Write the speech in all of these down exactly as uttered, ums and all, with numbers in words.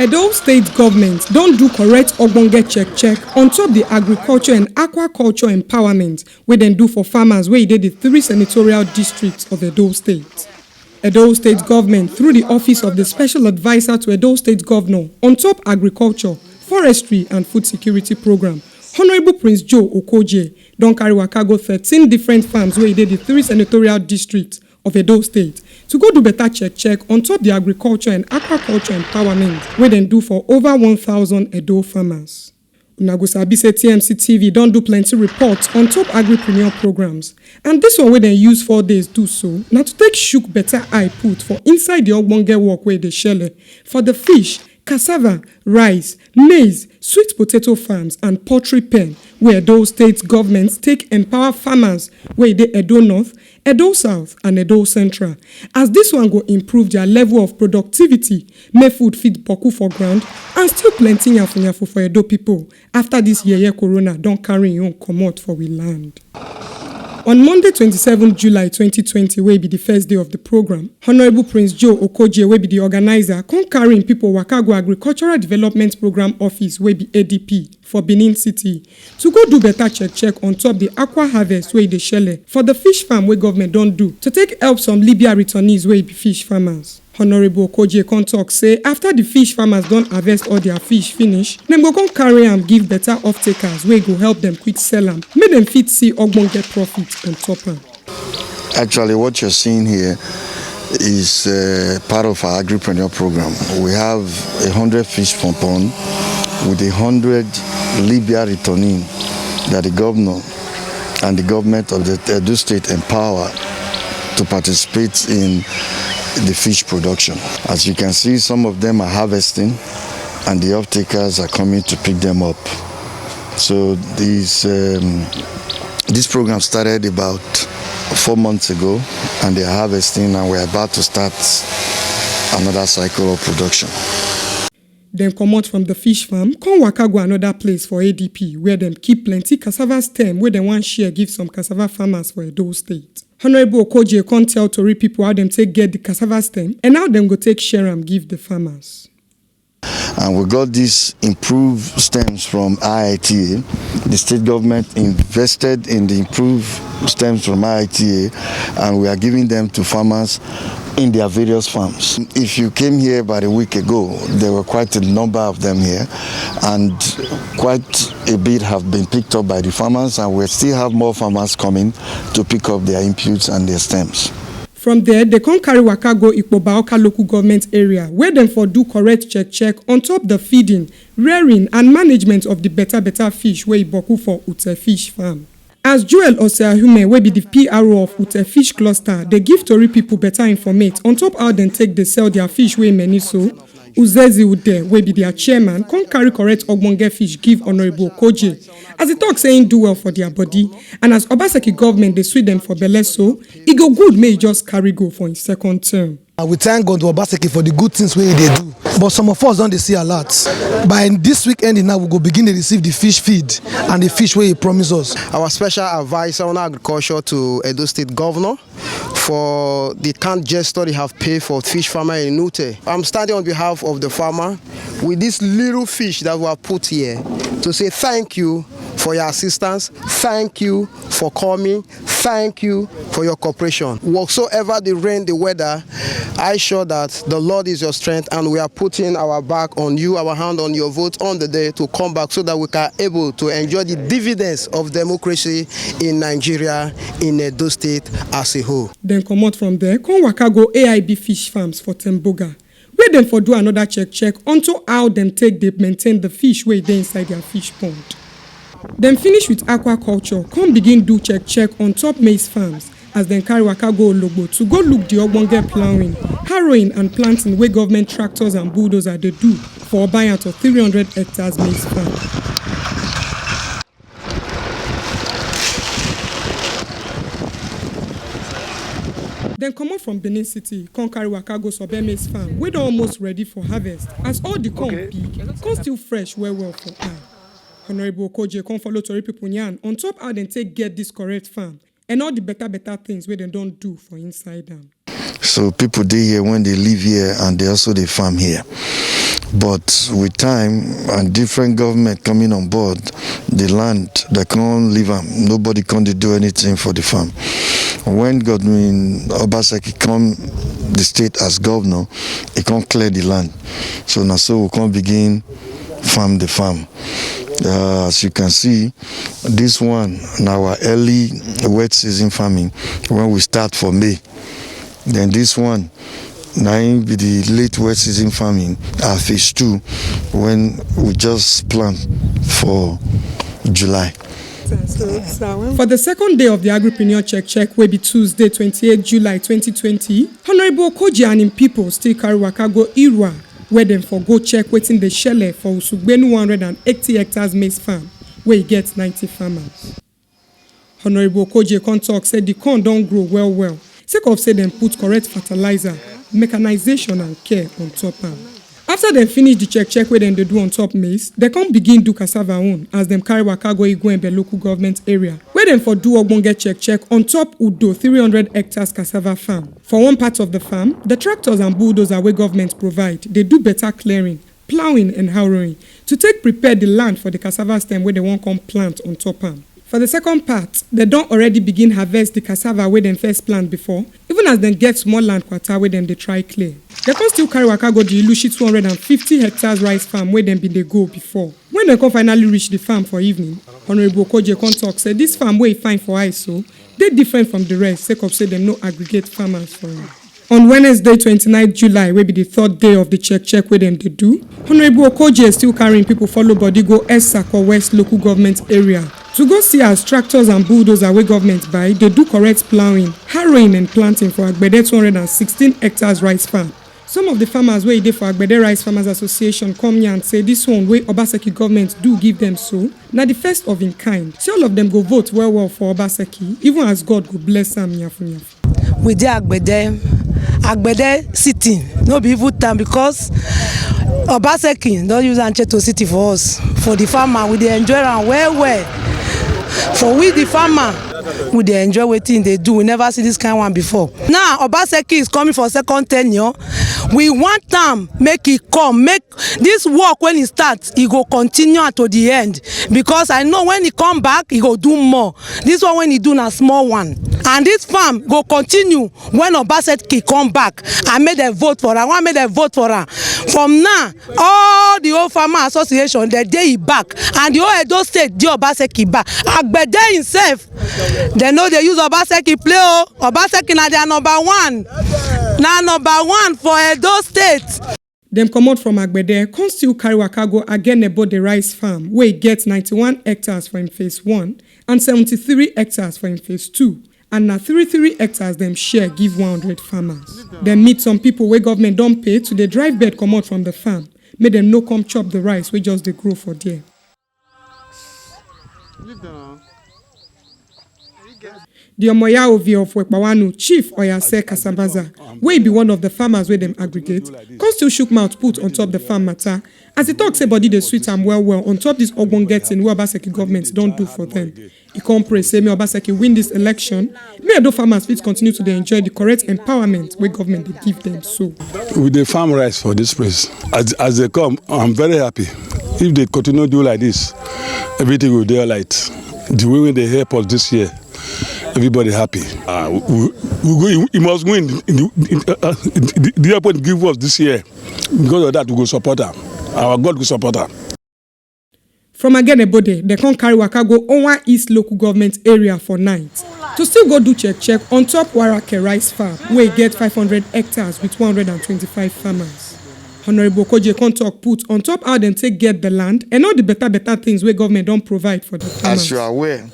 Edo State government don do correct ogbonge check check on top the agriculture and aquaculture empowerment wey dem do for farmers wey e dey the three senatorial districts of Edo State. Edo State government, through the office of the special adviser to Edo State governor on top agriculture, forestry and food security program, Honorable Prince Joe Okoje, don carry waka go thirteen different farms wey e dey the three senatorial districts of Edo State to go do better check check on top the agriculture and aquaculture empowerment wey dem do for over one thousand Edo farmers. Una go sabi say T M C T V don do plenty reports on top agripreneur programs, and this one wey dem use four days do so na to take shook better eye put for inside the ogbonge work wey dey shele for the fish, cassava, rice, maize, sweet potato farms and poultry pen wey Edo State government take empower farmers wey dey Edo North, Edo South and Edo Central, as this one go improve their level of productivity, make food fit boku for ground and still plenty yafu yafu for Edo people after this yeye corona don carry im own comot for we land. On Monday, twenty-seven July twenty twenty, wey be the first day of the program, Honorable Prince Joe Okoje, wey be the organizer, come carry im people waka go Agricultural Development Program Office, wey be A D P, for Benin City to go do better check check on top the aqua harvest wey dey shele for the fish farm wey government don do to take help some Libya returnees wey be fish farmers. Honorable Okoje come talk say after the fish farmers don harvest all their fish finish, dem go come carry am give better off-takers wey go help dem quick sell am, make dem fit see ogbonge profit on top am. Actually, what you're seeing here is uh, part of our agripreneur program. We have a hundred fish pond with a hundred Libya returning that the governor and the government of the Edo State empower to participate in the fish production. As you can see, some of them are harvesting, and the off-takers are coming to pick them up. So these, um, this program started about four months ago, and they're harvesting, and we're about to start another cycle of production. Dem comot from the fish farm, come waka go another place for A D P, where dem keep plenty cassava stem wey dem wan share give some cassava farmers for Edo State. Honorable Okoje come tell tori people how dem take get the cassava stem and how dem go take share am give the farmers. And we got these improved stems from I I T A. The state government invested in the improved stems from I I T A, and we are giving them to farmers in their various farms. If you came here about a week ago, there were quite a number of them here, and quite a bit have been picked up by the farmers, and we still have more farmers coming to pick up their inputs and their stems. From there, they come carry waka go Ikpoba Oka local government area, where dem for do correct check check on top the feeding, rearing and management of the better better fish wey e boku for Ute Fish Farm. As Joel Oseahume, wey be the P R O of Ute Fish Cluster, dey give tori people better informate on top how dem take dey sell their fish wey many so, Uzezi Ude, wey be their chairman, come carry correct ogbonge fish give Honorable Okoje, as he talk say he do well for their body, and as Obaseki government dey sweet them for belle so, e go good make e just carry go for him second term. Uh, we thank God to Obaseki for the good things wey he dey do. But some of us don dey see alert. By this week ending now, we go begin dey receive the fish feed and the fish wey he promise us. Our special adviser on agriculture to Edo State Governor for the kind gesture they have paid for fish farmer in Nute. I'm standing on behalf of the farmer with this little fish that we have put here to say thank you for your assistance, thank you for coming, thank you for your cooperation. Whatsoever the rain, the weather, I sure that the Lord is your strength, and we are putting our back on you, our hand on your vote on the day to come back so that we can able to enjoy the dividends of democracy in Nigeria, in Edo State as a whole. Then come out from there, come waka go A I B fish farms for Temboga, where dem for do another check check onto how dem take dey maintain the fish wey dey inside their fish pond. Dem finish with aquaculture, come begin do check check on top maize farms as dem carry waka go Ologbo to go look the ogbonge plowing, harrowing and planting wey government tractors and bulldozer dey do for Obayanto three hundred hectares maize farm. Dem comot from Benin City, come carry waka go Sobe maize farm wey don almost ready for harvest, as all the corn big, come still fresh well well for eye. Honourable Okoje come follow tori people yarn on top how dem take get this correct farm and all the better better things wey dem don do for inside am. So people dey here when they live here and they also dey farm here. But with time and different government coming on board, the land, they can't leave am. Nobody can't do anything for the farm. When Godwin Obaseki come the state as governor, he can't clear the land. So now so we can't begin farm the farm. Uh, as you can see, this one now our early wet season farming when we start for May. Then this one, now im be the late wet season farming, uh, phase two, when we just plant for July. For the second day of the Agripreneur Check Check, wey be Tuesday, twenty-eight July twenty twenty, Honourable Okoje and im people still carry waka go Irrua, where dem for go check wetin dey shele for Usugbenu one hundred and eighty hectares maize farm, wey e get ninety farmers. Honourable Okoje come talk say the corn don grow well well, sake of say dem put correct fertilizer, mechanization and care on top am. After dem finish the check check wey dem dey do on top maize, dem come begin do cassava own as dem carry waka go Igwembe local government area, where dem for do ogbonge check check on top Udo three hundred hectares cassava farm. For one part of the farm, the tractors and bulldozer wey government provide dey do better clearing, ploughing and harrowing to take prepare the land for the cassava stem wey dem wan come plant on top am. For the second part, dem don already begin harvest the cassava wey dem first plant before, even as dem get small land kwata wey dem dey try clear. Dem come still carry waka go the Ilushi two hundred and fifty hectares rice farm wey dem bin dey go before. When dem come finally reach the farm for evening, Honourable Okoje come talk say this farm wey e fine for eye so dey different from the rest, sake of say dem no aggregate farmers for am. On Wednesday, twenty-nine July, wey be the third day of the check check wey dem dey do, Honourable Okoje still carry im people follow body go Esako West local government area to go see as tractors and bulldozer wey government buy dey do correct ploughing, harrowing and planting for Agbede two hundred and sixteen hectares rice farm. Some of the farmers wey e dey for Agbede Rice Farmers Association come yarn say this one wey Obaseki government do give dem so na the first of im kind. Say all of dem go vote well well for Obaseki, even as God go bless am nyafu nyafu. We dey Agbede, Agbede city, no be even town, because Obaseki don use am change to city for us. For the farmer, we dey enjoy am well well. For we the farmer, we dey enjoy wetin e dey do. We never see this kind one before. Now Obaseki is coming for second tenure. We want am make e come, make this work when e start, e go continue am to the end, because I know when e come back, e go do more. This one when e do na small one, and this farm go continue when Obaseki come back and make dem vote for am. Wan make dem vote for am. From now, all the whole farmer association dem dey e back, and the whole Edo state dey Obaseki back. Agbede himself, dem no dey use Obaseki play o. Obaseki na their number one, na number one for Edo state. Dem comot from Agbede come still carry waka go Agenebo the rice farm wey get ninety-one hectares for im phase one and seventy-three hectares for im phase two, and na three three hectares dem share give one hundred farmers. Dem meet some people wey government don pay to dey drive bird comot from the farm, make dem no come chop the rice wey just dey grow for there. The Omoya Ovi of Wekpawanu, Chief Oyase Kasabaza, wey be one of the farmers wey dem aggregate, come still shook mouth put on top the farm matter, as e talk say body dey sweet am well well on top this ogbonge thing wey Obaseki government don do for them. E come pray say make Obaseki win this election, make Edo farmers fit continue to dey enjoy the correct empowerment wey government dey give them so. We dey farm rice for this place. As, as they come, I'm very happy. If they continue do like this, everything will dey alright. The way wey they help us this year, everybody happy. Uh, we, we, we, he must win. In the, in, uh, uh, the, the help wey they give us this year, because of that, we go support am. Our God go support am. From Agenebode, dem come carry waka go Onwa East local government area for night to still go do check check on top Warake rice farm wey get five hundred hectares with one hundred and twenty-five farmers. Honourable Okoje come talk put on top how dem take get the land and all the better better things wey government don provide for the farmers. As you are aware,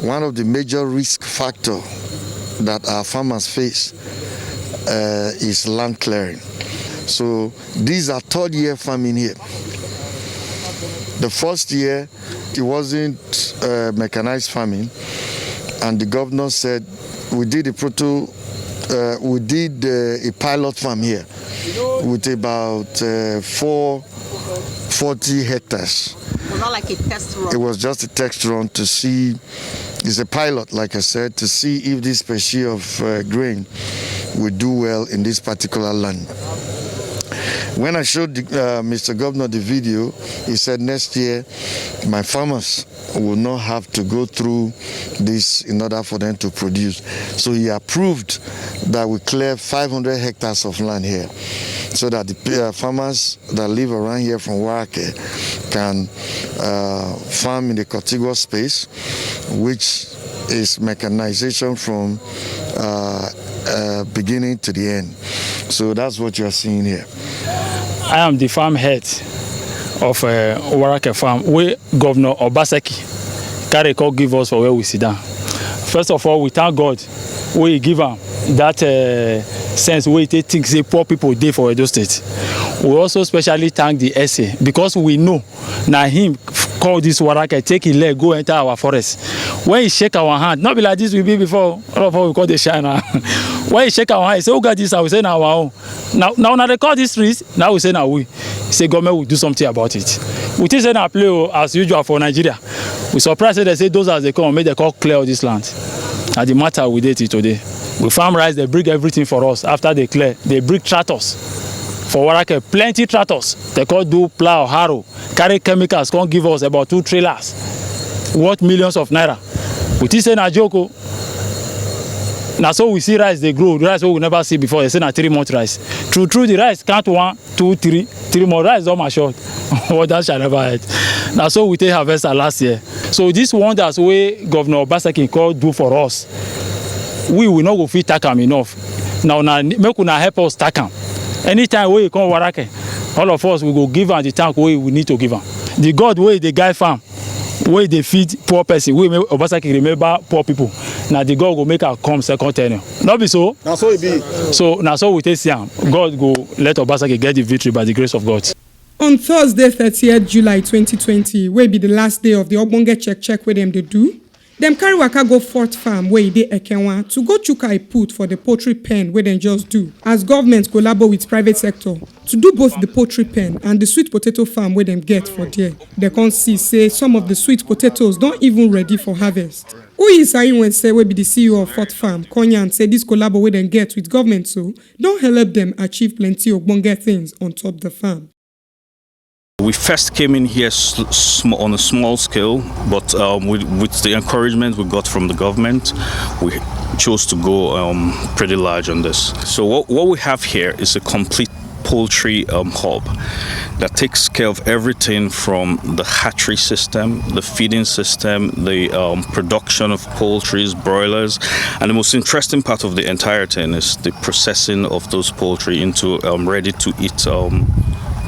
one of the major risk factor that our farmers face uh, is land clearing. So these are third year farming here. The first year, it wasn't uh, mechanized farming, and the governor said we did a proto, uh, we did uh, a pilot farm here with about uh, four, forty hectares. It was not like a test run. It was just a test run to see, it's a pilot, like I said, to see if this species of uh, grain will do well in this particular land. When I showed the, uh, Mister Governor the video, he said next year my farmers will not have to go through this in order for them to produce. So he approved that we clear five hundred hectares of land here so that the uh, farmers that live around here from Warake can uh, farm in the contiguous space, which is mechanization from uh, uh, beginning to the end. So that's what you are seeing here. I am the farm head of uh, Warake farm wey Governor Obaseki carry come give us for where we sit down. First of all, we thank God wey he give am that uh, sense wey he take think say poor people dey for Edo State. We also specially thank the S A because we know na him call this Warake, take him leg go enter our forest. When he shake our hand, not be like this we be before, all of us we call the shine. When he shake our hand, he say, "Who get this?" I will say, "Na our own." Now, now, now they call this trees. Now we say, "Now we say government will do something about it." We think say na play o, as usual for Nigeria. We surprised say they say those as they come, make they call clear all this land. And the matter we dey till today. We farm rice, they bring everything for us. After they clear, they bring tractors for Warake, plenty tractors. They call do plow, harrow, carry chemicals, come give us about two trailers worth millions of naira. We think say na joke o. Na so we see rice dey grow, rice wey we never see before. They say na three month rice. True, true, the rice count one, two, three, three month rice don mature. Wonders shall never end. Na so we take harvest am last year. So these wonders wey Governor Obaseki come do for us, we we no go fit thank am enough. Na una make una help us thank am. Anytime wey he come Warake, all of us we go give am the thank wey we need to give am. The God wey dey guide farm, wey dey feed poor person, wey make Obaseki remember poor people, na the God go make am come second tenure. No be so? Na so e be. So na so we take see am. God go let Obaseki get the victory by the grace of God. On Thursday, thirtieth July twenty twenty, wey be the last day of the ogbonge check check wey dem dey do, dem carry waka go Fort Farm wey e dey Ekenwa to go chook eye put for the poultry pen wey dem just do, as government collabo with private sector to do both the poultry pen and the sweet potato farm wey dem get for there. Dem come see say some of the sweet potatoes don even ready for harvest. Uyi Sainwense, wey be the C E O of Fort Farm, come yarn say this collabo wey dem get with government so don help dem achieve plenty ogbonge things on top the farm. We first came in here sm- on a small scale, but um, with, with the encouragement we got from the government, we chose to go um, pretty large on this. So what, what we have here is a complete poultry um, hub that takes care of everything from the hatchery system, the feeding system, the um, production of poultries, broilers, and the most interesting part of the entire thing is the processing of those poultry into um, ready-to-eat um,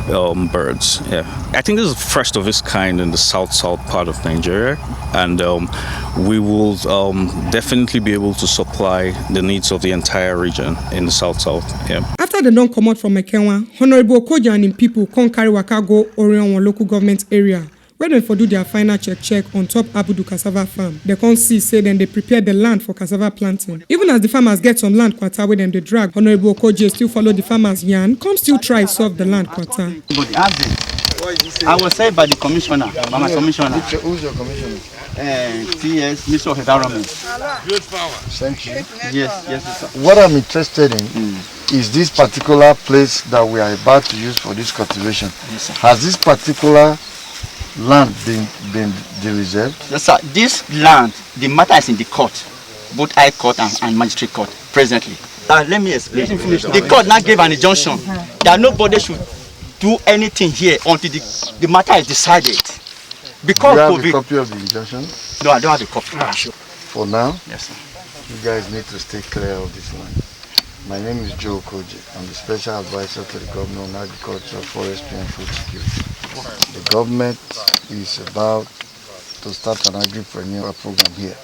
um, birds. Yeah, I think this is the first of its kind in the south-south part of Nigeria, and um, we will um, definitely be able to supply the needs of the entire region in the south-south. Yeah. After dem don comot from Ekenwa, Honourable Okoja and im pipo come carry waka go Orionwo local government area, where dem for do their final check check on top Abudu cassava farm. Dem come see say dem dey prepare the land for cassava planting. Even as the farmers get some land kwata wey dem dey drag, Honourable Okoje still follow the farmers yarn, come still try solve the land kwata. But ask them. I was said by the commissioner, by my commissioner, Who's your commissioner? uh, T S, Minister of Environment. Thank you. Yes, yes, sir. What I'm interested in is this particular place that we are about to use for this cultivation. Yes, sir. Has this particular land been been de-reserved? Yes, sir. This land, the matter is in the court, both High Court and, and Magistrate Court presently. Uh, let me explain. The court now gave an injunction that nobody should do anything here until the, the matter is decided. Do Because you have a COVID. Copy of the injunction? No, I don't have a copy. Ah, sure. For now, Yes, sir. You guys need to stay clear of this land. My name is Joe Okoje. I'm the special advisor to the governor on agriculture, forestry, and food security. The government is about to start an agripreneur program here,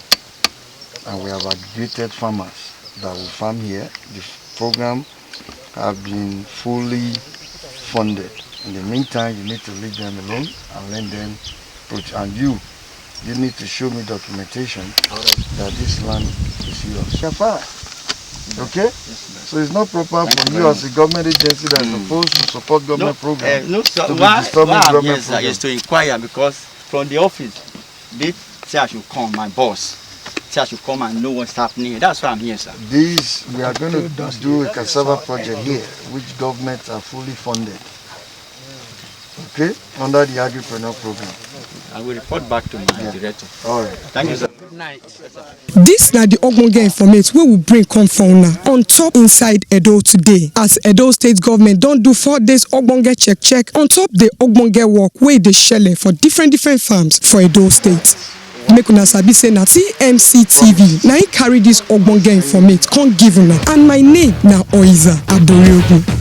and we have aggregated farmers that will farm here. The program have been fully funded. In the meantime, you need to leave them alone and let them approach. And you, you need to show me documentation that this land is yours. Shafara. Okay? So it's not proper for you as a government agency that is supposed to support government program Uh, no, sir. to be Why, disturbing why I'm government here, sir, program. Is to inquire because from the office, they say I should come, my boss. Say I should come and know what's happening. That's why I'm here, sir. This, we are going to do a cassava project here, which governments are fully funded. Okay, under the agripreneur program. I will report back to my director. All right. Thank you, sir. Dis na di ogbonge informate wey we bring come for una on top Inside Edo Today, as Edo State Government don do four days ogbonge check check on top di ogbonge work wey dey shele for different different farms for Edo State. Make una sabi say na T M C T V na im carry dis ogbonge informate come give una, and my name na Oiza Aboriogun.